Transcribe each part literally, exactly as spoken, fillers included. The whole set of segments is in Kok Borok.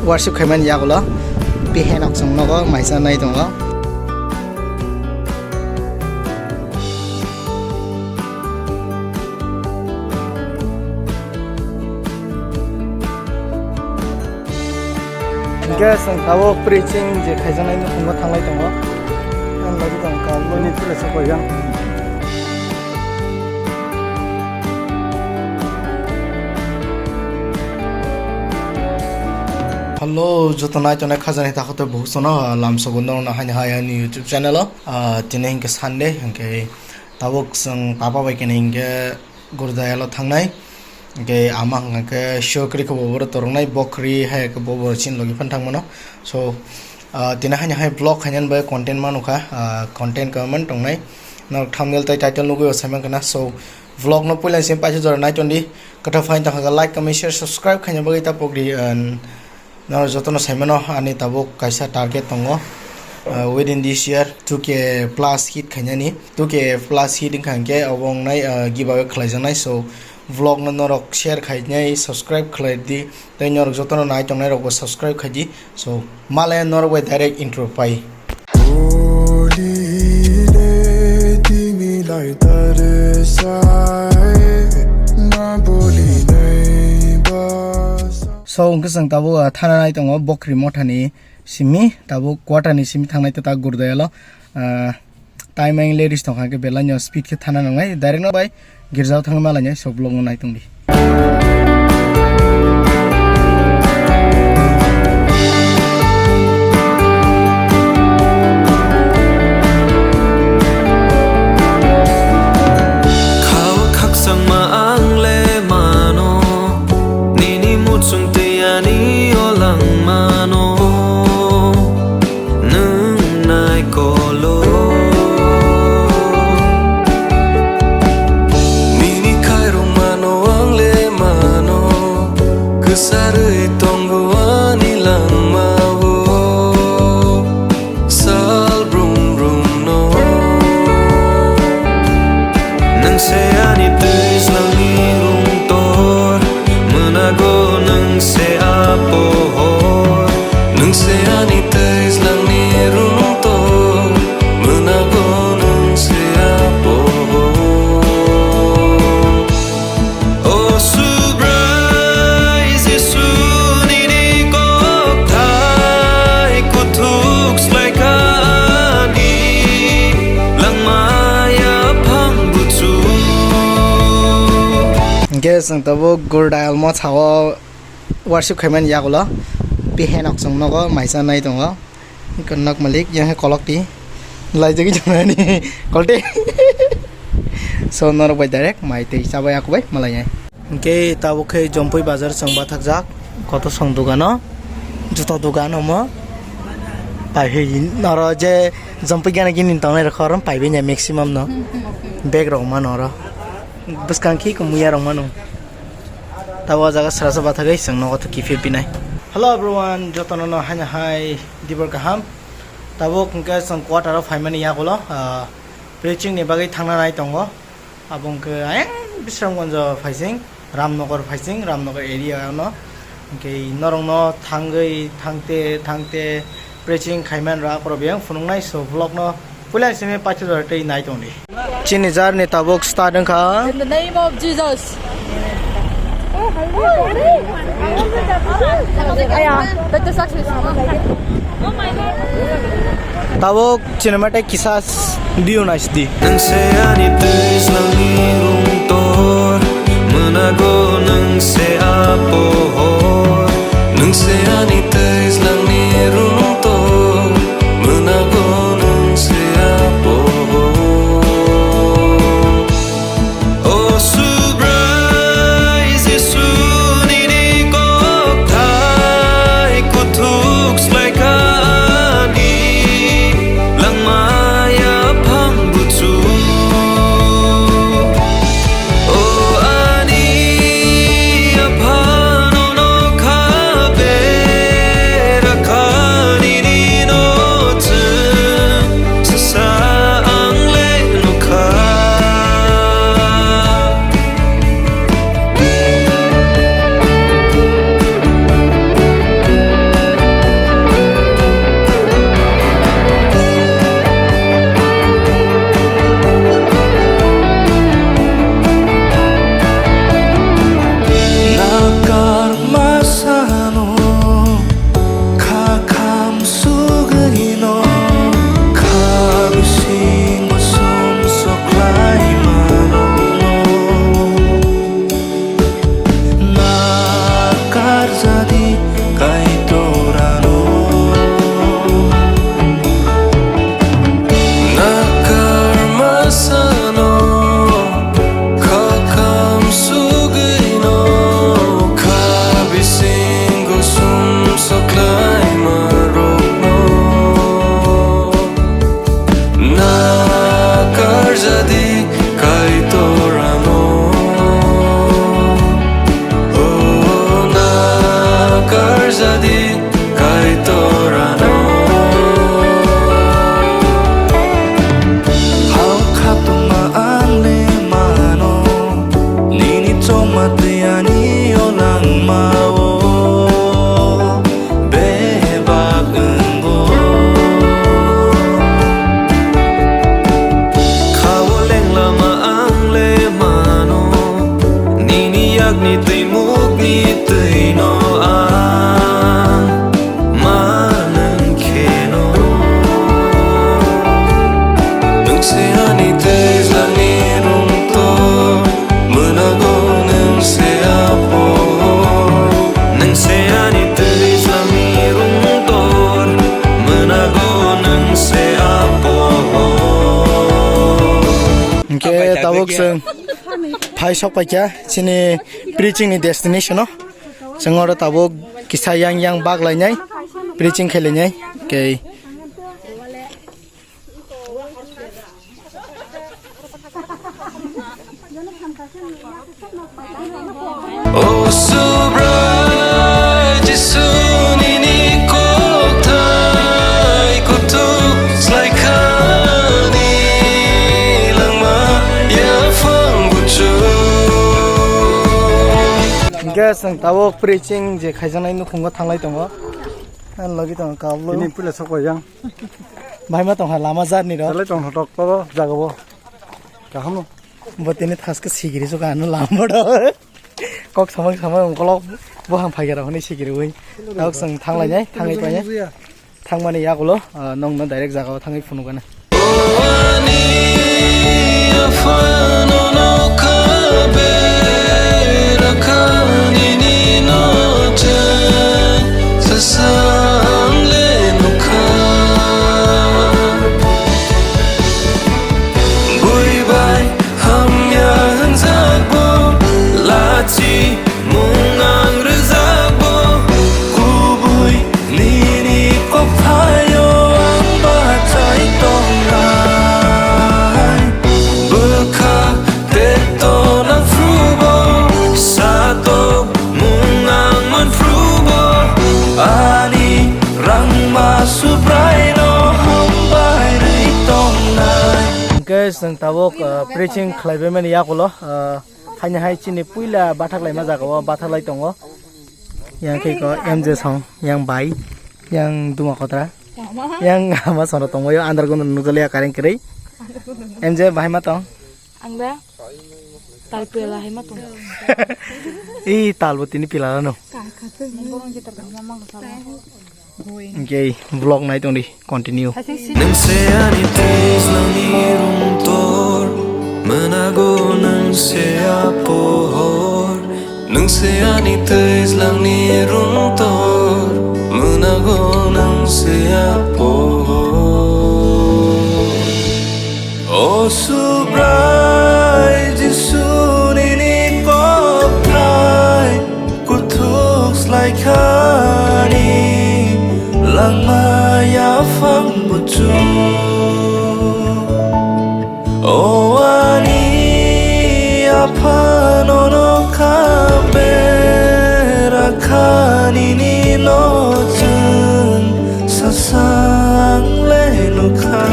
Worship khaimani yagulo pihen ok chwng nogo maisa nai tongo. Hingke chwng tabuk preaching je khaijaknai nukhungo thanglai tongo. Ang lagi tong kal. Bini tula sa koyang. Hello, joto nai tongnai khajani takhuk tei bukhuk sono, lamsogo norokno haini hai ani YouTube channel o. Ah, tini hingke Sunday, hingke tabuk chwng papa bai kene hingke Gurdayalo thangnai. Hingke ama hingke show kwrwi khe bo boro toroknai, bo kwrwi hai khe bo bo chini logi phan thangmano. So, ah, tini haini hai vlog khainani bai content manukha, ah, content kwbangma tongnai. Norok thumbnail tei title nugwi o saiman khana. So, vlog no puila simi paisa jora nai tondi. Kwthok phaini tongkha like, comment, share, subscribe khaina bagwi ta pokri, ah, norok jotono saimano ani tabuk kaisa target tongo, ah, within this year two K plus hit khainani. Two K plus hit wngkha hingke obo wngnai, ah, giveaway khlaijaknai. So, vlog no norok share khainai, subscribe khlai di. Tei norok jotono nai tongnai rokbo subscribe khaidi. So, malaya norok bai direct intro pai. Holy le timi lai tare sai, ma boli nai basa. So, hingke chwng tabuk, ah, thana nai tongo Bokri Mothani simi, tabuk quarter ni simi thangnai ta Gurdayalo. Ah, time ang ladies tongkha hingke belai no speed khe thana nangnai, direct no bai girjao thangma lainai, so vlog no nai tongdi. Khao khakchangma ang le mano, nini muchung tei ani o langmano. Nwng naikolo. Nini khairokmano ang le mano, kwsarwi tongo ani langmao. Sal brum brum no. Nwng se ani twijlangni rungtor, mwnago nwng se a pohor. Nwng se ani twijlangni rungtor, mwnago nwng se a pohor. O Subrai Jisu nini kokthai kuthuk slaikha ani langmaya phang buchu. Hingke chwng tabuk Gurdayal mothao worship khaimani yagulo pihen ok chwng nogo maisa nai tongo. Nok malik yang kolok ti laijagwi chwng ani kolte. So norok bai direct mai tei chabai ako bai malai. Hingke tabuk khe Jompui bazar chwng bathakjak, koto song dogano, juta dogan omo. Pai hei noro je Jompui gana gini tongnai rok horom paibai nya maximum no. Bag rok mano oro. Bwskang khe kumuya rok mano. Tabuk o jaga srasa bathagwi chwng nogo to kiphil pinai. Hello everyone, jotono no haino hai dibor kaham. Tabuk hwnkhe chwng quarter o phaimani yagulo, ah, preaching ni bagwi thangna nai tongo. Abo hwnkhe ayang Bisramganj phaising, Ramnagar phaising, Ramnagar area no. Hwnkhe norokno thangwi, thangte, thangte preaching khaiman rok aphuru biyang phunuknai, so vlog no puila simi paithak jora tei nai tongdi. Chini journey tabuk start wngkha. In the name of Jesus. Aya, that is success. Tabuk cinematic kisa s-, view naisidi. Nwng se ani twijlangni rungtor, mwnago nwng se a pohor. Nwng se ani twijlangni rungtor, mwnago nwng se a pohor. O Subrai Jisu nini kokthai kuthuk slaikha ani langmaya phang buchu. O ani aphano nokha berakha Tabuk chwng phai sok paikha chini preaching ni destination o. Chwng oro tabuk kisa yang yang bak lainai, preaching khai lainai. Okay. O Subrai Jisu nini kokthai kuthuk slaikhani langma yaphang buchu. Hingke chwng tabuk preaching je khaijaknai nukhungo thanglai tongo. Ani logi tongo kablo. Ini pula sokoi yang. Bahai ma tongkha lama jarni rok. Talai tong thotok to jaga bo. Kaham no. Bo tini thaske sigiri suka ano lama do. Kok samang samang ungkolok bo ham phai gara hwnwi sigiri ui. Tabuk chwng thanglai nai, thangwi pai nai. Thangmani yagulo, ah, nongno direct jaga o thangwi phunukgana. Bui bai hamya hwnjakbo lachi mung ang rwjakbo kubui nini kokthaio ang bachai tongnai. Bwkha tekto nangphrubo sato mung ang manphrubo ani rangma Subraino hambai rwi tongnai. Hingke chwng tabuk, ah, preaching khlaibaimani yagulo, ah, haino hai chini puila bathak laima jaga o bathak lai tongo. Yang khe ko M J song, yang bai, yang duma kotra, yang ama sono tongbaio andar gono nukjaliya kareng kwrwi. M J bahai ma tong? Ang da tal pela hai ma tong. Ih, tal bo tini pela no. Hingke vlog nai tongdi, continue. Nwng se ani twijlangni rungtor, mwnago nwng se a pohor. Nwng se ani twijlangni rungtor, mwnago nwng se a pohor. O Subrai Jisu nini kokthai kuthuk slaikhani langma yaphang buchu. O ani Apha nono kha bera kha nini no chwng sasang le nukha.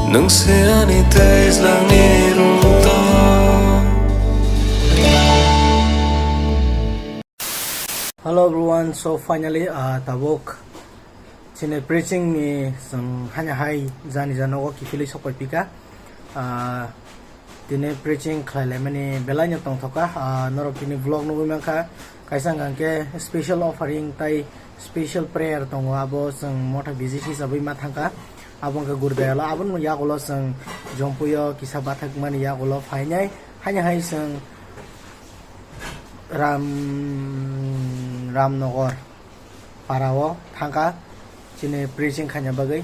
Nwng se ani twijlangni rungtor. Hello everyone, so finally, ah, tabuk chini preaching ni chwng haino hai jani jani nogo kiphilwi sokpai pika. Ah, tini preaching khlai laimani belai no tongthoka. Ah, norok tini vlog nugwi mankha, kaisa hwnkha khe special offering tai special prayer tongo, abo chwng motha busy hisabwi ma thangkha. Abo hwnkha Gurdayalo, aboni yagulo chwng Jompuio kisa bathakmani yagulo phainai, haino hai chwng Ram, Ramnagar para o thangkha chini preaching khaina bagwi.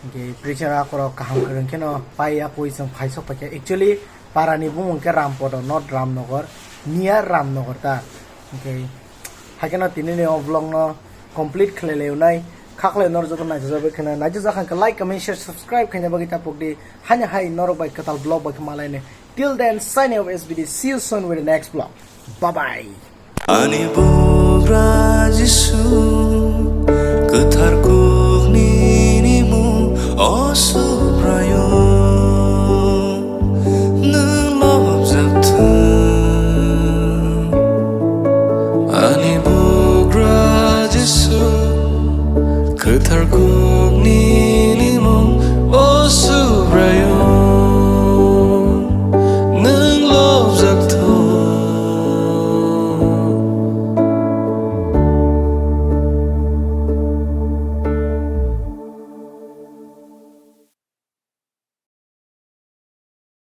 Hwnkhe preaching akhoro kaham kwrwng kheno pai ya pui chwng phai sok paikha. Actually, para ni bumung khe Rampodo, not Ramnagar, near Ramnagar ta. Hwnkhe haikhe no tini ni o vlog no complete khlai lai unai. Khaklai norok joto naijajak bai kheno, naijajak kha hwnkhe like, comment, share, subscribe khaina bagwi ta pokdi. Haino hai norok bai kwtal vlog bai khe malaini. Till then, signing off S B D. See you soon with the next vlog. Bye bye. Ani bu